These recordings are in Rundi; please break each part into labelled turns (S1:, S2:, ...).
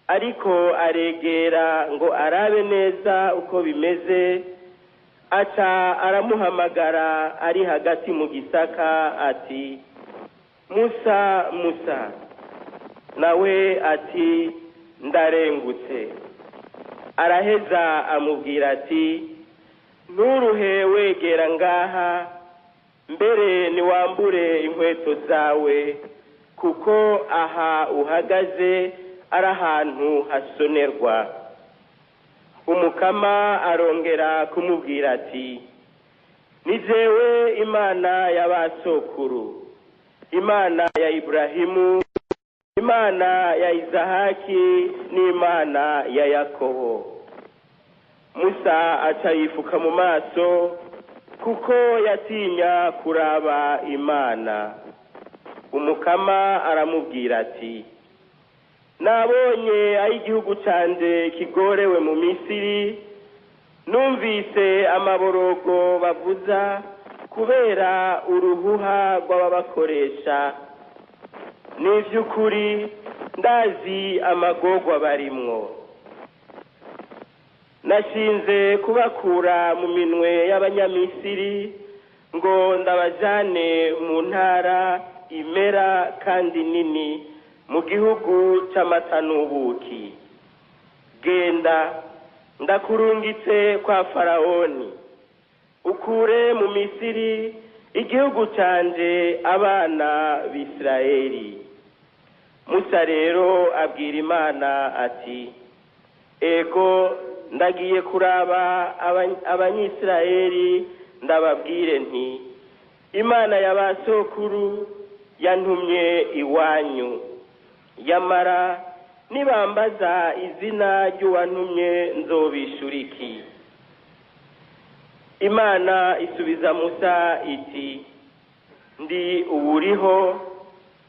S1: Ariko aregera ngo arabe neza uko bimeze, aca aramuhamagara ari hagati mu gisaka ati: "Musa, Musa." Nawe ati: "Ndarengutse." Araheza amubwira ati: "Nturuhe wegera ngaha, mbere niwambure inkweto zawe, kuko aha uhagaze ari ahantu hasonerwa." Umukama arongera kumubwira ati: "Ni jewe Imana y'abasokuru, Imana ya Iburahimu, Imana ya Izahaki n'Imana ya Yakobo." Musa aca yifuka mu maso, kuko yatinya kuraba Imana. Umukama aramubwira ati: "Nabonye aho igihugu canje kigorewe mu Misiri, numvise amaborogo bavuza kubera uruhuha rw'ababakoresha. N'ivy'ukuri ndazi amagorwa barimwo. Nashinze kubakura mu minwe y'Abanyamisiri ngo ndabajane mu ntara imera kandi nini, mu gihugu c'amata n'ubuki. Genda, ndakurungitse kwa Farawoni, ukure mu Misiri igihugu canje, abana b'Isirayeli." Musa rero abwira Imana ati: "Ego, ndagiye kuraba Abanyisirayeli, ndababwire nti: 'Imana ya ba sokuru yantumye iwanyu.' Yamara nibambaza izina ry'uwantumye, nzobishura iki?" Imana isubiza Musa iti: "Ndi uwuriho.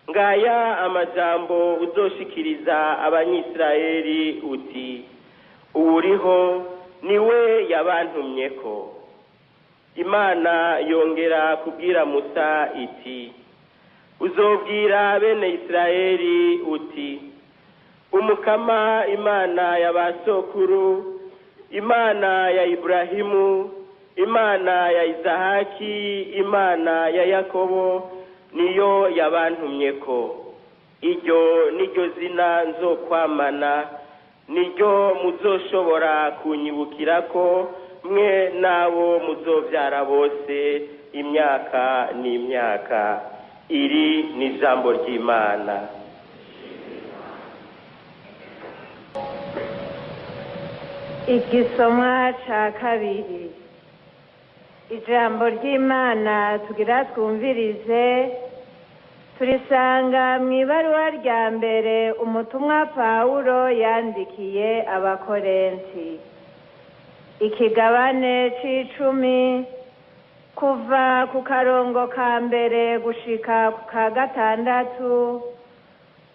S1: Ngaya amajambo uzoshikiriza Abanyisirayeli uti: 'Uwuriho niwe yabantumyeko.'" Imana yongera kubwira Musa iti: "Uzobwira bene Isirayeli uti: 'Umukama Imana ya ba sokuru, Imana ya Iburahimu, Imana ya Izahaki, Imana ya Yakobo, niyo yabantumyeko. Iryo niryo zina nzokwamana, niryo muzoshobora kunyibukirako, mwe n'abo muzovyara bose, imyaka n'imyaka.'" Iri ni ijambo ry'Imana.
S2: Igisomwa ca kabiri. Ijambo ry'Imana tugira twumvirize turisanga mu ibaruwa rya mbere umutumwa Pawulo yandikiye Abakorenti, ikigabane c'icumi, kuva ku karongo ka mbere gushika ku ka gatandatu,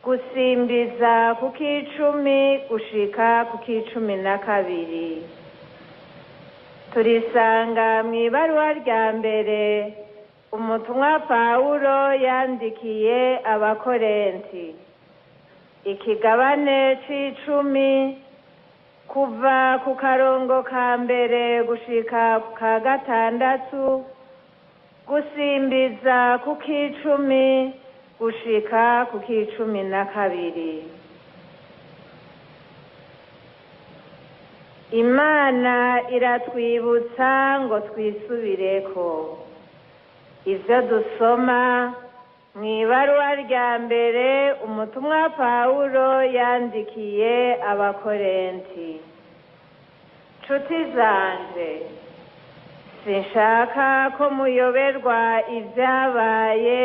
S2: gusimbiza ku k'icumi gushika ku k'icumi na kabiri. Turisanga mu ibaruwa rya mbere umutumwa Pawulo yandikiye Abakorenti, ikigabane c'icumi, kuva ku karongo ka mbere gushika ku ka gatandatu, gusimbiza ku k'icumi gushika ku k'icumi na kabiri. Imana iratwibutsa ngo twisubireko. Ivyo dusoma mu ibaruwa rya mbere umutumwa Pawulo yandikiye Abakorenti. Nshuti zanje, sinshaka ko muyoberwa ivyabaye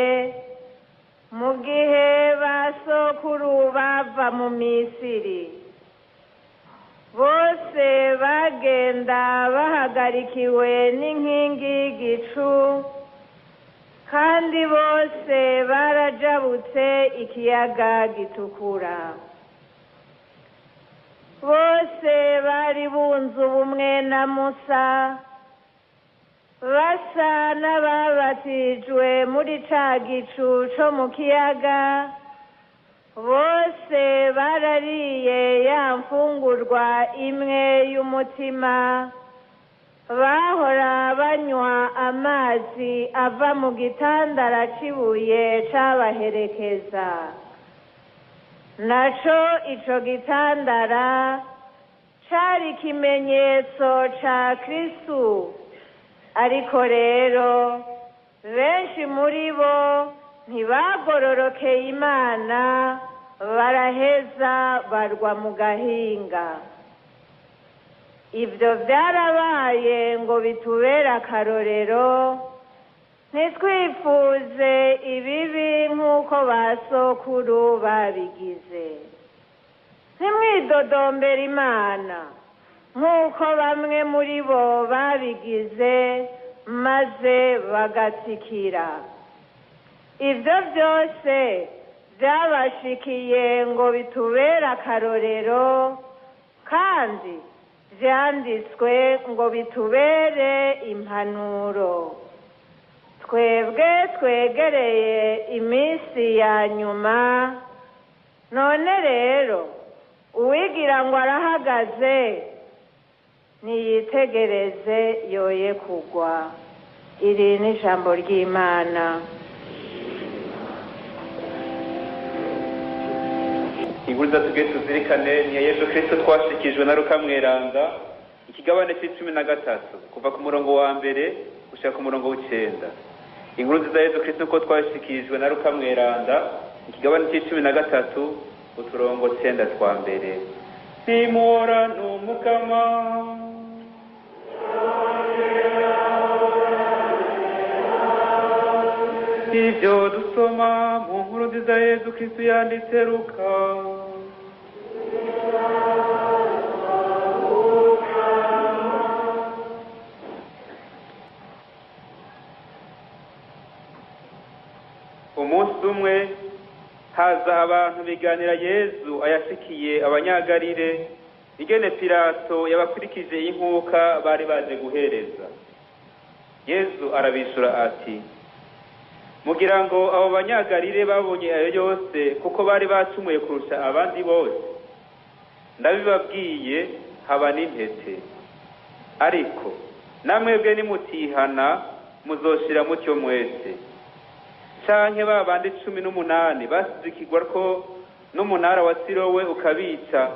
S2: mu gihe ba sokuru bava mu Misiri. Bose bagenda bahagarikiwe n'inkingi y'igicu, kandi bose barajabutse ikiyaga Gitukura. Bose bari bunze ubumwe na Musa, basa n'ababatijwe muri ca gicu co mu kiyaga. Bose barariye ya mfungurwa imwe y'umutima, bahora banywa amazi ava mu gitandara c'ibuye cabaherekeza. Naco ico gitandara cari ikimenyetso ca Kristu. Ariko rero benshi muri bo ntibagororokeye Imana, baraheza barwa mu gahinga. Ibyo byarabaye ngo bitubere akarorero, ntitwifuze ibibi nk'uko ba sokuru babigize. Ntimwidodombere Imana nk'uko bamwe muri bo babigize, maze bagatsikira. Ibyo byose byabashikiye ngo bitubere akarorero, kandi byanditswe ngo bitubere impanuro. Twebwe twegereye iminsi ya nyuma. None rero uwigira ngo arahagaze niyitegereze yoye kugwa. Iri ni ijambo ry'Imana.
S3: Inkuru tugiye tuzirikane ni iya Yesu Kristo twashikijwe na Luka Mweranda, ikigabane c'13 kuva ku murongo wa mbere gushika ku murongo w'9. Inkuru nziza ya Yesu Kristo ko twashikijwe na Luka Mweranda, ikigabane c'13 uturongo 9 twa mbere. Simora n'Umukama. Ivyo dusoma mu nkuru nziza ya Yesu Kristo yanditse Luka. Umunsi umwe haza abantu biganira Yezu ayashikiye abanyagarire ingene Pilato yabakurikije inkuka bari baje guhereza. Yezu arabishura ati: mugira ngo abo banyagarire babonye ayo yose kuko bari bacumuye kurusha abandi bose? Ndabibabwiye, haba n'intete. Ariko namwebwe nimutihana muzoshira mutyo mwese. Canke ba bandi 18 basizikirwa ko n'umunara wa Silowe ukabica,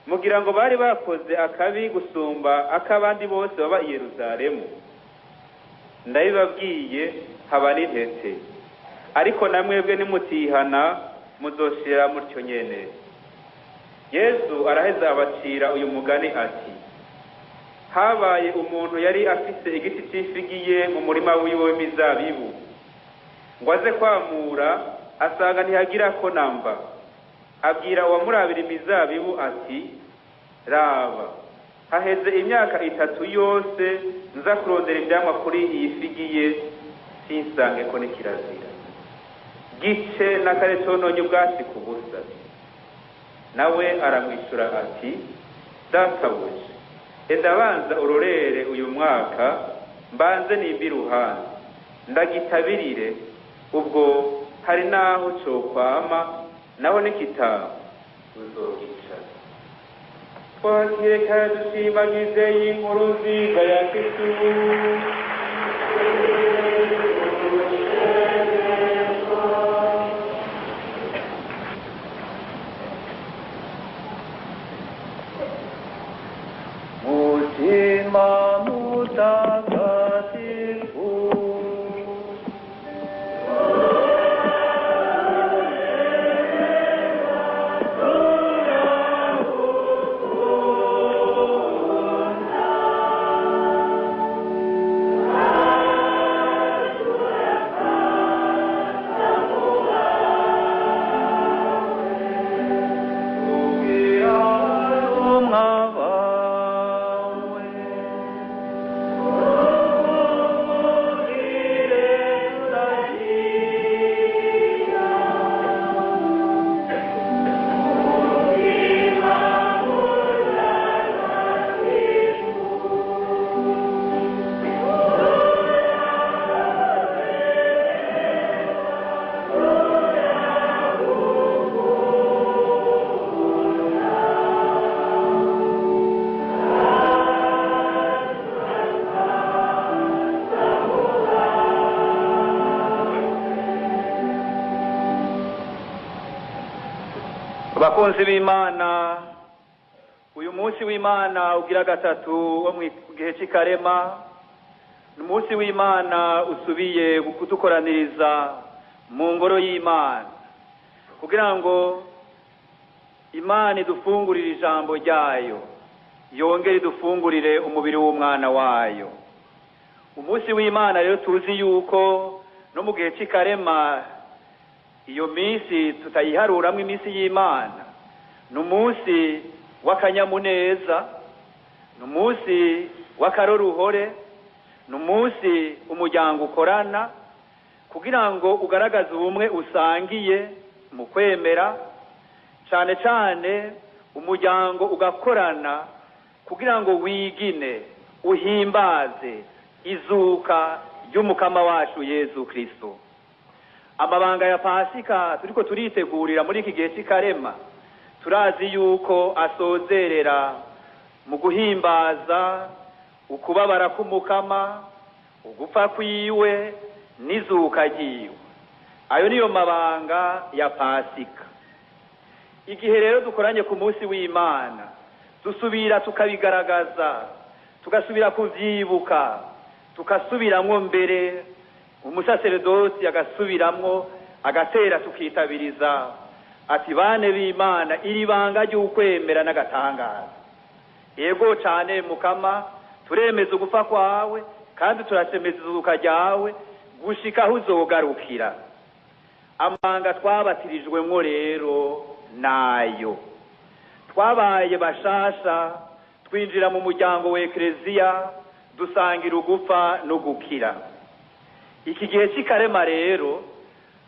S3: mugira ngo bari bakoze akabi gusumba ak'abandi bose baba i Yerusalemu? Ndabibabwiye, haba n'intete. Ariko namwebwe nimutihana muzoshira mutyo nyene. Yesu araheza abacira uyu mugani ati: habaye umuntu yari afise igiti c'ifigiye mu murima wiwe w'imizabibu, ngo aze kwamura asanga ntihagira ko namba. Abwira uwamurabira imizabibu ati: raba, haheze imyaka 3 yose nza kurondera ivyamwa kuri iyi figiye, sinsange ko ni kirazira. Gice n'akare cononye ubwatsi ku busa. Nawe aramwishura ati: databuja, enda banza urorere uyu mwaka, mbanze nimba iruhande ndagitabirire, ubwo hari naho cokwama, naho nikitama uzogica. Twakire kandi dushimagize inkuru nziza ya Kristo.
S4: Mutima mutagatifu, ubwira abawe.
S3: Bakunzi b'Imana, uyu munsi w'Imana ugira gatatu wo mu gihe cy'ikarema ni umunsi w'Imana usubiye kudukoraniriza mu ngoro y'Imana kugira ngo Imana idufungurire ijambo ryayo, yongere idufungurire umubiri w'umwana wayo. Umunsi w'Imana rero tuzi yuko no mu gihe cy'ikarema iyo minsi tutayiharuramwo iminsi y'Imana, ni umunsi w'akanyamuneza, ni umunsi w'akaroruhore, ni umunsi umuryango ukorana kugira ngo ugaragaze ubumwe usangiye mu kwemera, cane cane umuryango ugakorana kugira ngo wigine uhimbaze izuka ry'umukama wacu Yezu Kristo. Amabanga ya Pasika turiko turitegurira muri iki gihe cy'ikarema, turazi yuko asozerera mu guhimbaza ukubabara k'umukama, ugupfa kwiwe n'izuka ryiwe. Ayo niyo mabanga ya Pasika. Igihe rero dukoranye ku munsi w'Imana, dusubira tukabigaragaza, tugasubira kuvyibuka, tukasubiramwo mbere umusaseredoti agasubiramwo agatera tukitabiriza ati bane b'Imana, iri banga ry'ukwemera n'agatangaza. Yego cane mukama, turemeza ugupfa kwawe kandi turasemeza izuka ryawe gushika aho uzogarukira. Amabanga twabatirijwemwo rero nayo twabaye bashasha, twinjira mu muryango wa Ekleziya, dusangira ugupfa no gukira. Iki gihe cy'ikarema rero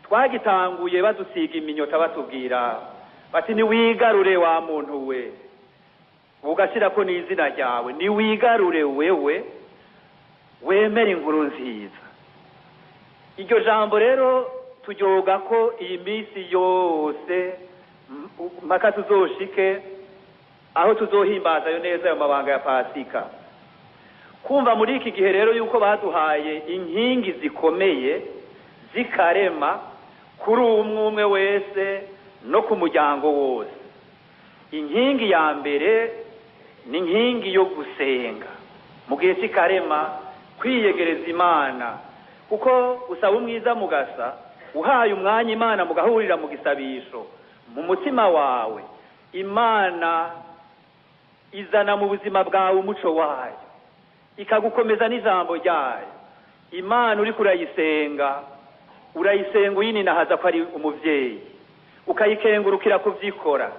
S3: twagitanguye badusiga iminyota, batubwira bati niwigarure wa muntu we, ugashyirako n'izina ryawe, niwigarure wewe wemere inkuru nziza. Iryo jambo rero turyoga ko iyi minsi yose mpaka tuzoshike aho tuzohimbaza ayo neza ayo mabanga ya Pasika. Kumva muri iki gihe rero yuko baduhaye inkingi zikomeye zikarema kuri umwe umwe wese no ku muryango wose. Inkingi ya mbere ni inkingi yo gusenga mu gihe cy'ikarema, kwiyegereza Imana, kuko usaba umwiza mugasa uhaye umwanya Imana mugahurira mu gisabisho mu mutima wawe, Imana izana mu buzima bwawe umuco wayo, ikagukomeza n'ijambo ryayo. Imana uriko urayisenga, urayisenga uyininahaza ko ari umuvyeyi, ukayikengurukira kuvyikora,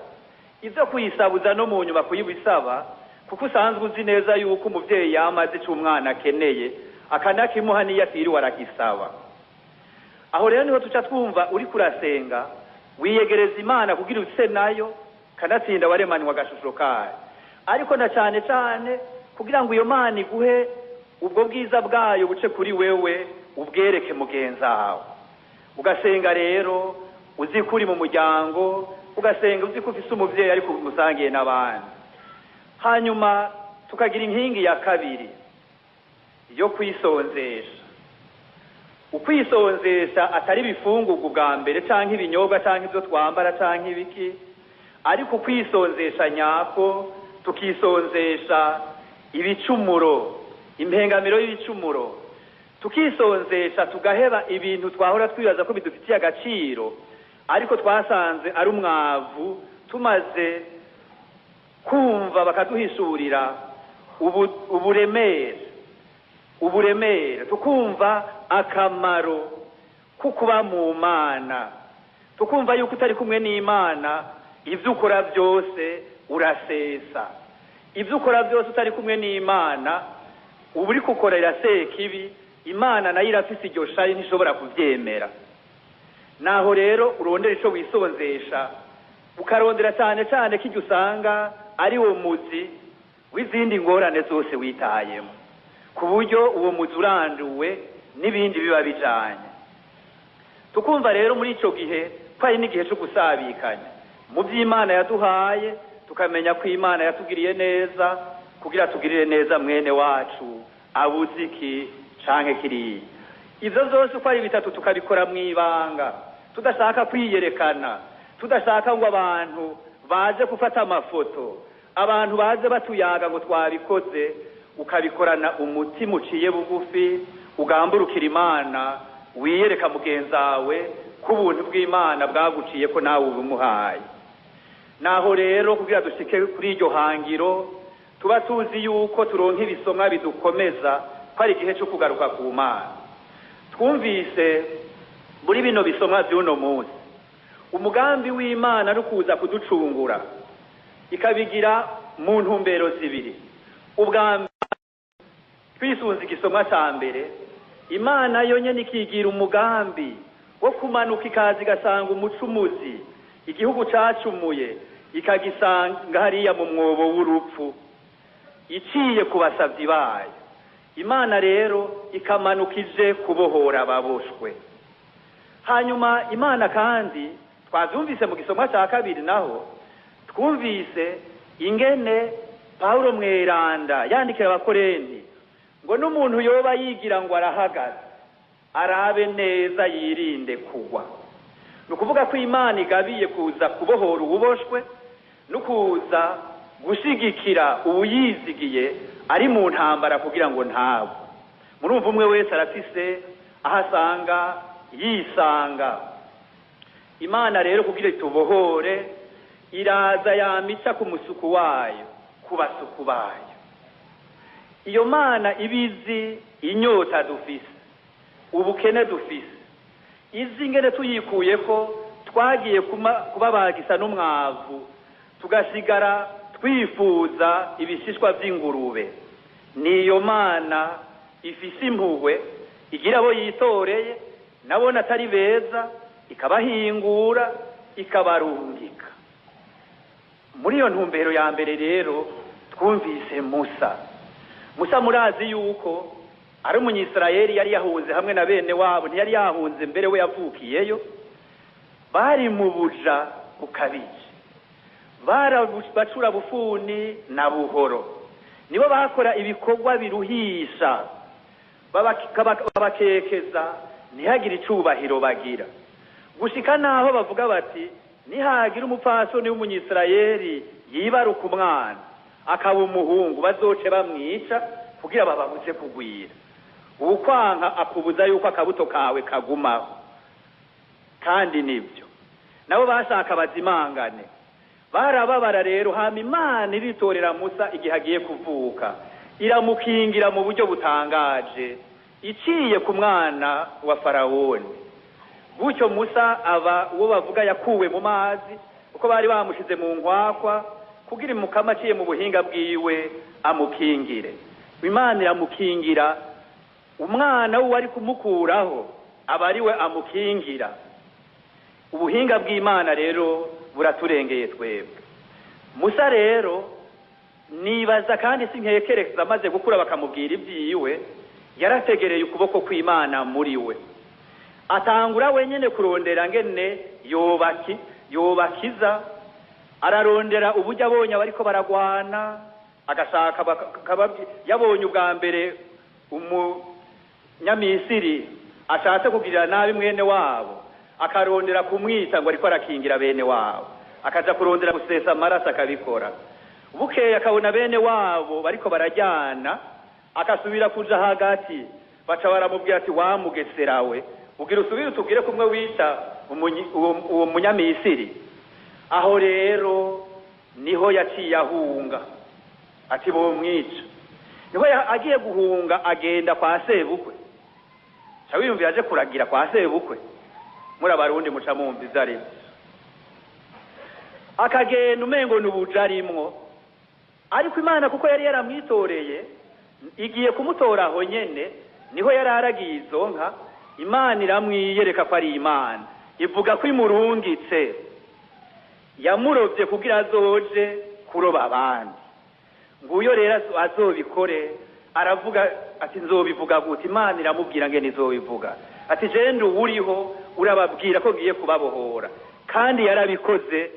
S3: ivyo kuyisabuza no mu nyuma kuyibisaba, kuko usanzwe uzi neza yuko umuvyeyi yamaze ico umwana akeneye akanakimuha niyo atiriwe aragisaba. Aho rero niho tuca twumva uriko urasenga wiyegereza Imana kugira use nayo, kanatsinda waremanywa agashusho kayo, ariko na cane cane kugira ngo iyo Mana iguhe ubwo bwiza bwayo buce kuri wewe, ubwereke mugenzi wawe. Ugasenga rero uzi ko uri mu muryango, ugasenga uzi ko ufise umuvyeyi ariko umusangiye n'abandi. Hanyuma tukagira inkingi ya kabiri yo kwisonzesha. Ukwisonzesha atari ibifungurwa ubwa mbere canke ibinyobwa canke ivyo twambara canke ibiki, ariko ukwisonzesha nyako, tukisonzesha ibicumuro, impengamiro y'ibicumuro, tukisonzesha tugaheba ibintu twahora twibaza ko bidufitiye agaciro, ariko twasanze ari umwavu. Tumaze kumva bakaduhishurira uburemere, tukumva akamaro ko kuba mu Mana, tukumva yuko utari kumwe n'Imana ibyo ukora byose urasesa, ibyo ukora byose utari kumwe n'Imana uba uri kukorera sekibi. Imana nayo irafise iryo shari, ntishobora kuvyemera. Naho rero urondera ico wisonzesha, ukarondera cyane cyane ko iryo usanga ari wo muzi w'izindi ngorane zose witayemo, ku buryo uwo muzi uranduwe n'ibindi biba bijanye. Tukumva rero muri ico gihe ko hari n'igihe co gusabikanya mu vy'Imana yaduhaye, tukamenya ko Imana yatugiriye neza kugira tugirire neza mwene wacu abuze iki canke kiriya. Ivyo vyose uko ari bitatu tukabikora mw'ibanga, tudashaka kwiyerekana, tudashaka ngo abantu baze gufata amafoto, abantu baze batuyaga ngo twabikoze, ukabikorana umutima uciye bugufi, ugamburukira Imana, wiyereka mugenzawe ko ubuntu bw'Imana bwaguciye ko nawe ubumuhaye. Naho rero kugira dushike kuri iryo hangiro, tuba tuzi yuko turonka ibisomwa bidukomeza ko ari igihe cyo kugaruka ku Mana. Twumvise muri bino bisomwa by'uno munsi umugambi w'Imana ari kuza kuducungura, ikabigira mu ntumbero zibiri. Ubwa mbere, twisunze igisomwa ca mbere, Imana yonyene ikigira umugambi wo kumanuka ikaza igasanga umucumuzi, igihugu cacumuye, ikagisanga hariya mu mwobo w'urupfu, iciye ku basavyi bayo. Imana rero ikamanuka ije kubohora ababoshwe. Hanyuma Imana kandi twavyumvise mu gisomwa ca kabiri, naho twumvise ingene Paulo mweranda yandikira Abakorenti ngo n'umuntu yoba yigira ngo arahagaze, arabe neza yirinde kugwa. Ni ukuvuga ko Imana igabiye kuza kubohora uwuboshwe no kuza gushigikira uwuyizigiye ari mu ntambara kugira ngo ntabwo. Murumva umwe wese arafise aho asanga yisanga. Imana rero kugira itubohore iraza yamica ku musuku wayo, ku basuku bayo. Iyo Mana ibizi inyota dufise, ubukene dufise, izi ngene tuyikuyeko twagiye kubabagisa n'umwavu, tugasigara twifuza ibishishwa vy'ingurube. Niyo Mana ifise impuhwe, igira abo yitoreye nabona atari beza, ikabahingura, ikabarungika. Muri iyo ntumbero ya mbere rero twumvise Musa. Musa murazi yuko ari umunyisirayeli yari yahunze hamwe na bene wabo, ntiyari yahunze mbere we yavukiyeyo. Bari mu buja bukabije, bacura bufuni na buhoro, nibo bakora ibikorwa biruhisha, babakekeza ntihagire icubahiro bagira, gushika naho bavuga bati nihagira umupfasoni w'umunyisirayeli yibaruka umwana akaba umuhungu, bazoce bamwica kugira bababuze kugwira. Uwukwanka akubuza yuko akabuto kawe kagumaho. Kandi nibyo nabo bashaka bazimangane, barababara rero. Hama Imana iritorera Musa igihe agiye kuvuka, iramukingira mu buryo butangaje, iciye ku mwana wa Farawoni. Gutyo Musa aba uwo bavuga yakuwe mu mazi, kuko bari bamushize mu nkwakwa kugira imukama aciye mu buhinga bwiwe amukingire. Imana iramukingira, umwana we ari kumukuraho aba ari we amukingira. Ubuhinga bw'Imana rero buraturengeye twebwe. Musa rero nibaza kandi sinkekereza, amaze gukura bakamubwira ibyiwe, yarategereye ukuboko kw'Imana muri we, atangura wenyene kurondera ngene yobakiza. Ararondera uburyo abonye abariko baragwana, agashaka yabonye ubwa mbere umunyamisiri ashatse kugirira nabi mwene wabo, akarondera kumwita ngo ariko arakingira bene wabo, akaja kurondera gusesa amaraso akabikora. Bukeye akabona bene wabo bariko barajyana, akasubira kuja hagati, baca baramubwira ati wa mugeserawe, ugira usubire utubwire kumwe wita uwo munyamisiri. Aho rero niho yaciye ahunga, ati bomwica. Niho agiye guhunga agenda kwa sebukwe. Ca wiyumvira aje kuragira kwa sebukwe, muri Abarundi muca mumva ivyo arivyo. Akagenda umengo n'ubuja arimwo, ariko Imana kuko yari yaramwitoreye igiye kumutora aho nyene, niho yari aragiye izo nka. Imana iramwiyereka ko ari Imana, ivuga ko imurungitse, yamurovye kugira azoje kuroba abandi. Nguyo rero azobikore. Aravuga ati nzobivuga gute? Imana iramubwira ngene izobivuga, ati jende uwuriho urababwira ko ngiye kubabohora. Kandi yarabikoze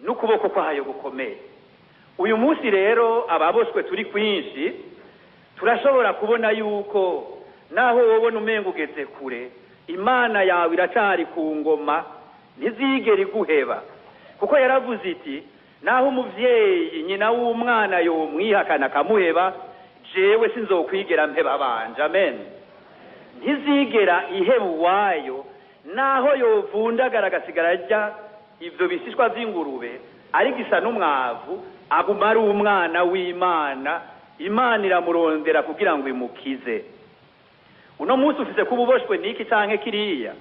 S3: n'ukuboko kwayo gukomeye. Uyu munsi rero ababoshwe turi kwinshi, turashobora kubona yuko naho wobona umengo ugeze kure, Imana yawe iracari ku ngoma, ntizigera iguheba. Kuko yaravuze iti Naho umuvyeyi nyina w'umwana yomwihakana akamuheba, jewe sinzokwigera mpeba abanje. Amen. Ntizigera iheba uwayo, naho yovundagara agasigara arya ivyo bisishwa vy'ingurube, ariko isa n'umwavu, aguma ari umwana w'Imana. Imana iramurondera kugira ngo imukize. Uno munsi ufise kuba uboshwe n'iki canke kiriya,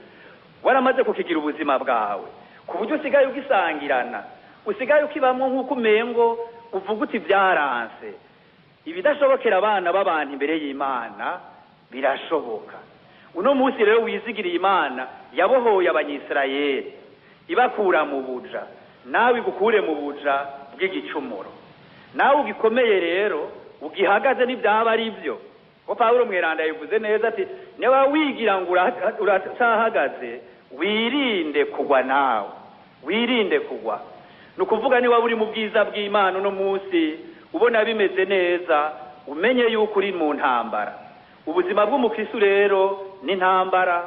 S3: waramaze kukigira ubuzima bwawe, ku buryo usigaye ugisangirana, usigaye ukibamwo nk'uko umengo uvuga uti byaranse. Ibidashobokera abana b'abantu imbere y'Imana birashoboka. Uno munsi rero wizigiriye Imana yabohoye Abanyisirayeli ibakura mu buja, nawe igukure mu buja bw'igicumuro. Nawe ugikomeye rero ugihagaze n'ibyaba ari byo. Ko Pawulo mweranda yabivuze neza ati niba wigira ngo uracahagaze, wirinde kugwa. Nawe wirinde kugwa. Ni ukuvuga niba uri mu bwiza bw'Imana uno munsi ubona bimeze neza, umenye yuko uri mu ntambara. Ubuzima bw'umukristo rero ni intambara.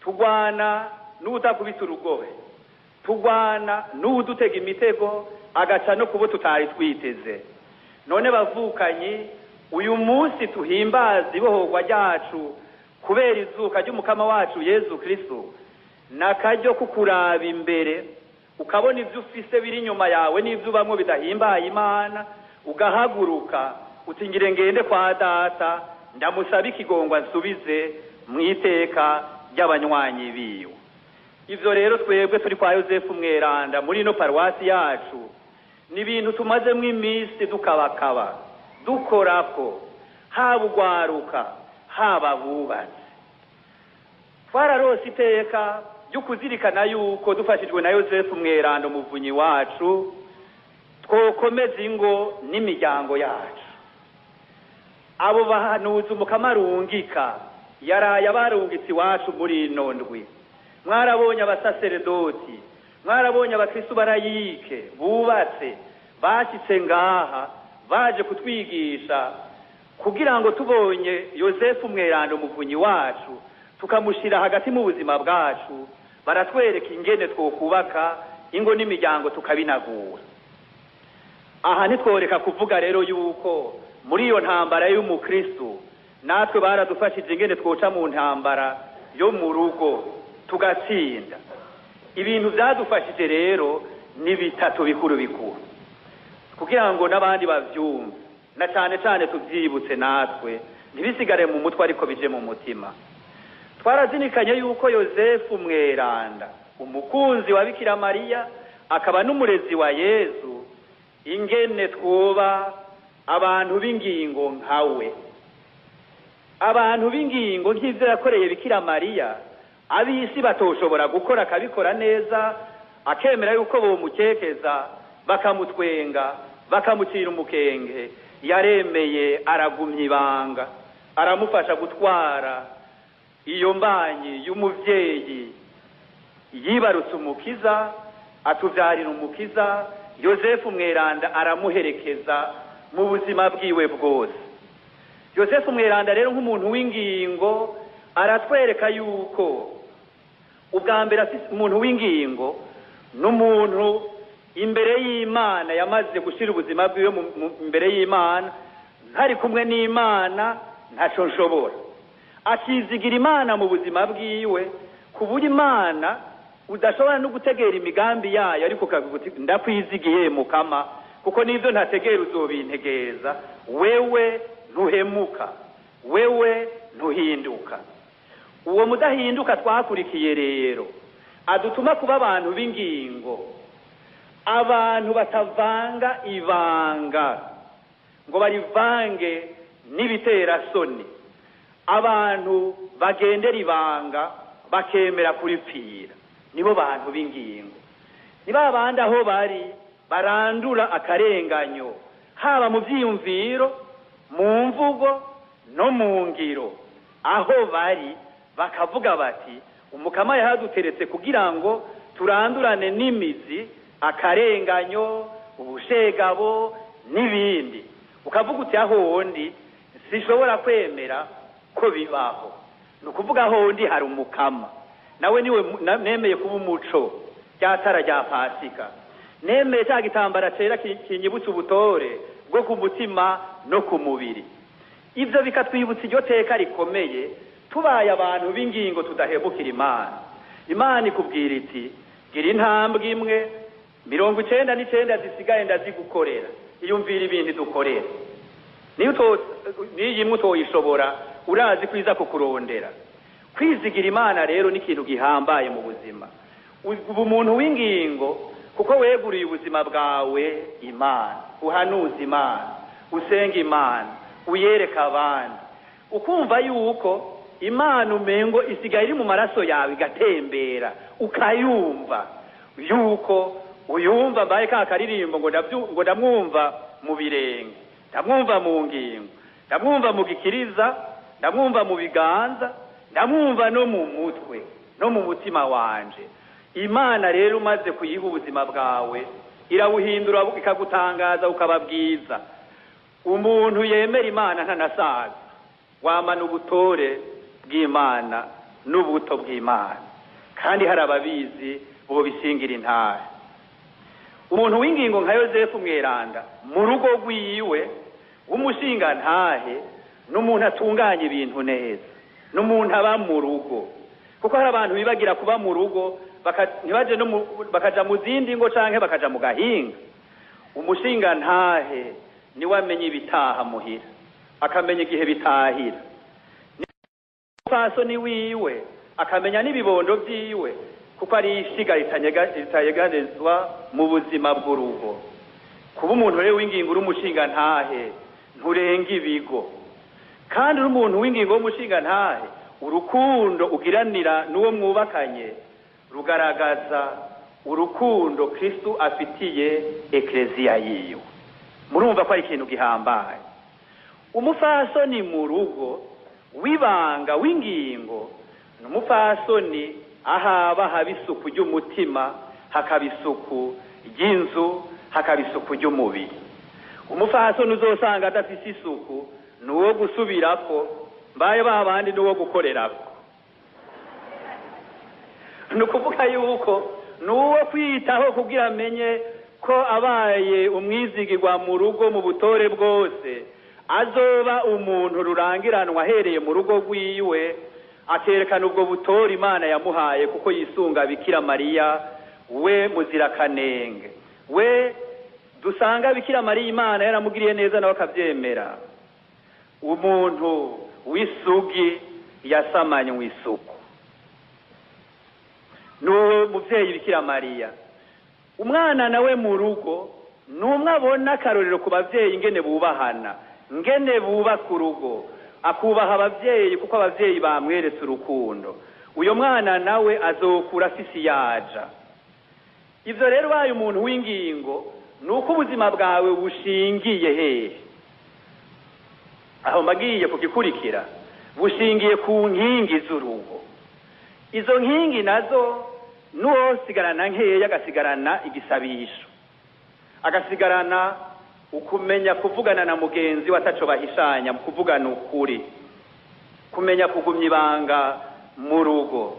S3: Tugwana n'uwutakubita urugohe, tugwana n'uwudutega imitego agaca no kubo tutari twiteze. None bavukanyi, uyu munsi tuhimbaza ibohorwa ryacu kubera izuka ry'umukama wacu Yezu Kristo, nakaryo kukuraba imbere ukabona ibyo ufise biri inyuma yawe n'ibyo ubamwo bidahimbaye Imana, ugahaguruka uti ngire ngende kwa data ndamusaba ikigongwa nsubize mu iteka ry'abanywanyi biwe. Ivyo rero twebwe turi kwa Yosefu mweranda muri ino paruwasi yacu, ni ibintu tumazemwo iminsi dukabakaba dukorako, haba ugwaruka haba abubatsi. Twararose iteka ryo kuzirikana yuko dufashijwe na Yosefu mweranda umuvunyi wacu, twokomeza ingo n'imiryango yacu. Abo bahanuzi umukama arungika yaraye abarungitse iwacu muri ino ndwi. Mwarabonye abasaseredoti, mwarabonye abakristu barayike bubatse bashyitse ngaha baje kutwigisha, kugira ngo tubonye Yosefu mweranda umuvunyi wacu tukamushyira hagati mu buzima bwacu, baratwereka ingene twokubaka ingo n'imiryango tukabinagura. Aha ntitworeka kuvuga rero yuko muri iyo ntambara y'umukristu natwe baradufashije ingene twoca mu ntambara yo mu rugo tugatsinda. Ibintu byadufashije rero ni bitatu bikuru bikuru, kugira ngo n'abandi bavyumve, na cane cane tuvyibutse natwe, ntibisigare mu mutwe ariko bije mu mutima. Twarazinikanye yuko Yosefu mweranda, umukunzi wa Bikira Mariya akaba n'umurezi wa Yezu, ingene twoba abantu b'ingingo nkawe, abantu b'ingingo nk'ivyo yakoreye Bikira Mariya, ab'isi batoshobora gukora akabikora neza, akemera yuko bomukekeza bakamutwenga bakamucira umukenge. Yaremeye aragumya ibanga, aramufasha gutwara iyo mbanyi y'umuvyeyi yibarutse umukiza, atuvyarira umukiza. Yosefu mweranda aramuherekeza mu buzima bwiwe bwose. Yosefu mweranda rero nk'umuntu w'ingingo aratwereka yuko ubwa mbere umuntu w'ingingo n'umuntu imbere y'Imana yamaze gushira ubuzima bwiwe imbere y'Imana, ntari kumwe n'Imana ntaco nshobora. Akizigira Imana mu buzima bwiwe, ku buryo Imana udashobora no gutegera imigambi yayo, ariko ukavuga ndakwizigiye mukama, kuko n'ivyo ntategera uzobintegereza. Wewe ntuhemuka, wewe ntuhinduka. Uwo mudahinduka twakurikiye rero adutuma kuba abantu b'ingingo, abantu batavanga ibanga ngo barivange n'ibiterasoni, abantu bagendera ibanga bakemera kuripfira, nibo bantu b'ingingo. Ni ba bandi aho bari barandura akarenganyo, haba mu vyiyumviro, mu mvugo no mu ngiro. Aho bari bakavuga bati umukama yahaduteretse kugira ngo turandurane n'imizi akarenganyo, ubushegabo n'ibindi. Ukavuga uti aho wundi sishobora kwemera ko bibaho. Ni ukuvuga aho wundi hari umukama, nawe niwe nemeye kuba umuco rya tara rya Pasika. Nemeye cya gitambara cera kinyibutsa ubutore bwo ku mutima no ku mubiri. Ivyo bikatwibutsa iryo teka rikomeye, tubaye abantu b'ingingo tudahemukira Imana. Imana ikubwira iti gira intambwe imwe, 99 zisigaye ndazigukorera. Iyumvira ibintu dukorera, niyo imwe utoyishobora urazi kwiza kukurondera. Kwizigira Imana rero ni ikintu gihambaye mu buzima. Ubu umuntu w'ingingo kuko weguriye ubuzima bwawe Imana, uhanuza Imana, usenga Imana, uyereka abandi, ukumva yuko Imana umengo isigaye iri mu maraso yawe igatembera, ukayumva yuko uyumva. Mbaye ka karirimbo ngo ndamwumva mu birenge, ndamwumva mu ngingo, ndamwumva mu gikiriza, ndamwumva mu biganza, ndamwumva no mu mutwe no mu mutima wanje. Imana rero umaze kuyiha ubuzima bwawe irawuhindura ikagutangaza ukaba bwiza. Umuntu yemera Imana ntanasaza, wamana ubutore bw'Imana n'ubuto bw'Imana, kandi hari ababizi bo bishingira intare. Umuntu w'ingingo nka Yosefu mweranda mu rugo rwiwe w'umushinga ntahe, n'umuntu atunganya ibintu neza, n'umuntu aba mu rugo, kuko hari abantu bibagira kuba mu rugo ntibaje no bakaja mu zindi ngo canke bakaja mu gahinga. Umushinga ntahe niwe amenya ibitaha muhira, akamenya igihe bitahira, ni wiwe akamenya n'ibibondo vyiwe, kuko ari ishiga ritayeganezwa mu buzima bw'urugo. Kuba umuntu rero w'ingingo uri umushinga ntahe nturenga ibigo, kandi uri umuntu w'ingingo w'umushinga ntahe, urukundo ugiranira n'uwo mwubakanye rugaragaza urukundo Kristo afitiye ekleziya yiwe. Murumva ko ari ikintu gihambaye. Umupfasoni mu rugo w'ibanga w'ingingo ni umupfasoni ahaba haba isuku ry'umutima, hakaba isuku ry'inzu, hakaba isuku ry'umubiri. Umupfasoni uzosanga adafise isuku ni uwo gusubirako, mbaye babandi ni uwo gukorerako. Ni ukuvuga yuko ni uwo kwitaho kugira amenye ko abaye umwizigirwa mu rugo mu butore bwose, azoba umuntu rurangiranwa ahereye mu rugo rwiwe, akerekana ubwo butore Imana yamuhaye, kuko yisunga Bikira Mariya we muzirakanenge, we dusanga Bikira Mariya Imana yaramugiriye neza nawe akabyemera. Umuntu w'isugi yasamanywe isuku n'uwo muvyeyi Bikira Mariya. Umwana nawe mu rugo numwe abona akarorero ku bavyeyi ingene bubahana, ngene bubaka urugo, akubaha abavyeyi kuko abavyeyi bamweretse urukundo. Uyo mwana nawe azokura afise yaja. Ivyo rero baye umuntu w'ingingo nuko ubuzima bwawe bushingiye hehe? Aho mbagiye kugikurikira, bushingiye ku nkingi z'urugo. Izo nkingi nazo nuwosigarana nkeya agasigarana igisabisho, agasigarana ukumenya kuvugana na mugenzi we ataco bahishanya, mu kuvugana ukuri, kumenya kugumya ibanga mu rugo,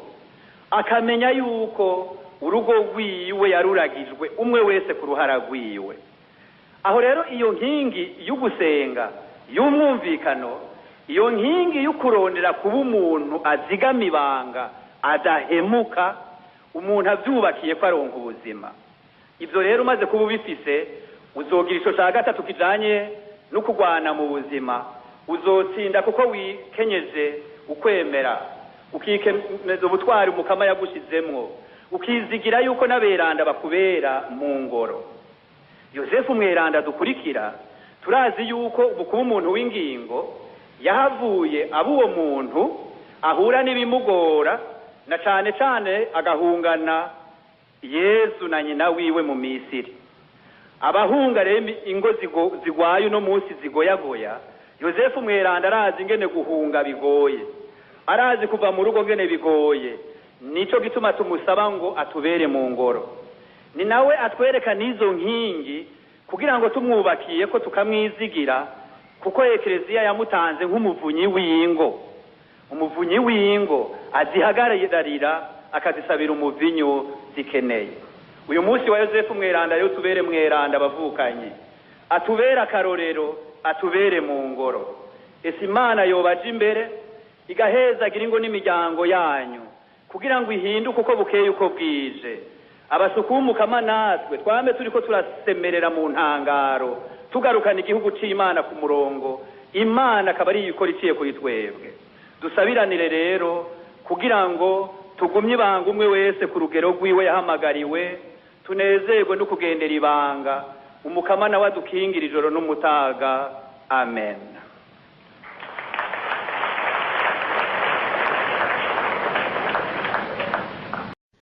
S3: akamenya yuko urugo rwiwe yaruragijwe umwe wese ku ruhara rwiwe. Aho rero iyo nkingi y'ugusenga, y'umwumvikano, iyo nkingi y'ukurondera kuba umuntu azigama ibanga adahemuka, umuntu avyubakiye ko aronka ubuzima. Ivyo rero umaze kuba ubifise, uzogira ico ca gatatu kijanye no kurwana mu buzima. Uzotsinda kuko wikenyeje ukwemera, ukikemeza ubutwari umukama yagushizemwo, ukizigira yuko n'aberanda bakubera mu ngoro. Yosefu mweranda dukurikira, turazi yuko kuba umuntu w'ingingo yahavuye abo uwo muntu ahura n'ibimugora, na cane cane agahungana Yesu na nyina wiwe mu Misiri. Abahunga rero ingo zigwaye uno munsi zigoyagoya, Yosefu mweranda arazi ingene guhunga bigoye, arazi kuva mu rugo ngene bigoye. Nico gituma tumusaba ngo atubere mu ngoro. Ni nawe atwereka n'izo nkingi kugira ngo tumwubakiye ko tukamwizigira, kuko ekleziya yamutanze nk'umuvunyi w'ingo. Umuvunyi w'ingo azihagararira akazisabira umuvinyu zikeneye. Uyu munsi wa Yosefu mweranda rero tubere mweranda abavukanye, atubere akarorero, atubere mu ngoro. Ese Imana yobaje imbere igahezagira ingo n'imiryango yanyu kugira ngo ihinduke uko bukeye uko bwije. Abasukumukama natwe twame turiko turasemerera mu ntangaro, tugarukana igihugu c'Imana ku murongo, Imana akaba ariyo ikora iciye kuri twebwe. Dusabiranire rero kugira ngo tugumye ibanga umwe wese ku rugero rwiwe yahamagariwe, tunezerwe no kugendera ibanga. Umukama nawe adukingira ijoro n'umutaga. Amen.